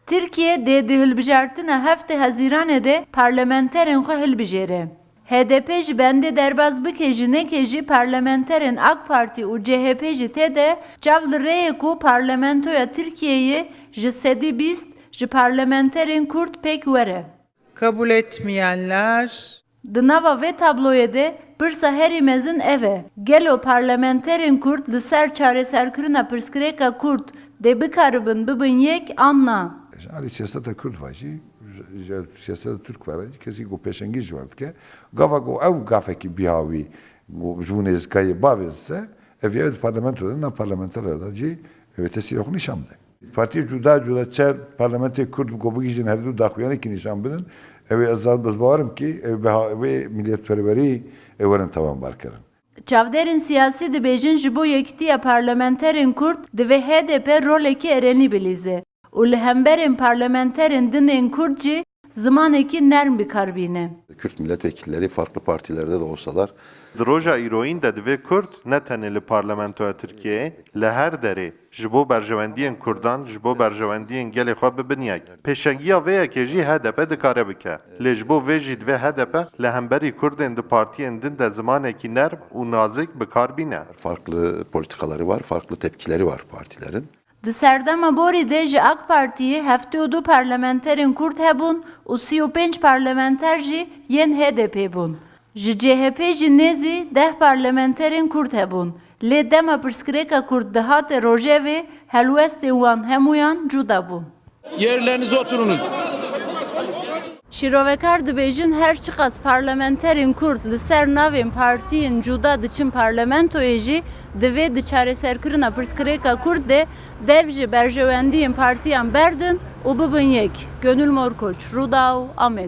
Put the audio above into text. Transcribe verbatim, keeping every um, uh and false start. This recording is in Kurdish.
Tirkiye dê di hilbijartina heftê Hezîranê de parlamenterên xwe hilbijêre. H D P ji bendê derbas bike jî neke jî parlamenterên AK Partî û C H P jî tê de çav li rê ye ku parlamentoya Tirkiyeyê ji sedî bîst ji parlamenterên Kurd pêk were. Kabul etmeyenler. Di nava vê tabloyê de pirsa herî mezin ev e, gelo parlamenterên Kurd li ser çareserkirina pirsgirêka Kurd dê bikaribin bibin yek an na? Ji alî siyaseta Kurd ve jî, ji, ji siyaseta Tirk ve re jî kesî ku pêşengî ji we dike, gava ku ew gafekî bihawî ku ji bo nêzîkayê bavêze, ev ya di parlamento de, nav parlamentoya de jî ew tesîra xwe nîşan bide. Partiyê cuda cuda çar parlamentê Kurd ku bigihîjin hevdû daxuyanekî nîşan bidin, ew ê ez, ez bawerim ki ew biha-, wê milletperwerî ê werin tawanbar kirin. Çavdêrên siyasî dibêjin ji bo yekitiya parlamenterên Kurd divê H D P rolekî erênî bilîze û li hemberên parlamenterên din ên Kurd jî zimanekî nerm bi kar bîne. Kürt milletvekilleri farklı partilerde de olsalar. Di roja îroyîn de divê Kurd ne tenê li parlamentoya Tirkiyeyê, li her derê ji bo berjewendiyên Kurdan, ji bo berjewendiyên gelê xwe bibin yek. Pêşengiya vê yekê jî H D P dikare bike. Lê ji bo vê jî divê H D P li hemberî Kurdên di partiyên din de zimanekî nerm û nazik bi kar bîne. Farklı politikaları var, farklı tepkileri var partilerin. Di serdema borî de ji AK Partiyê heftê û du parlamenterên Kurd hebûn û sî û pênc parlamenter jî yên H D P bûn. Ji C H P jî nêzî deh parlamenterên Kurd hebûn. Lê dema pirsgirêka Kurd dihate rojevê, helwestên wan hemûyan cuda bûn. Yerlerinize oturunuz. Şîrovekar dibêjin, her çiqas parlamenterên Kurd li ser navên partiyên cuda diçin parlamentoyê jî, divê di çareserkirina pirsgirêka Kurd de dev ji berjewendiyên partiyan berdin û bibin yek. Gönül Morkoç, Rûdaw, Amed.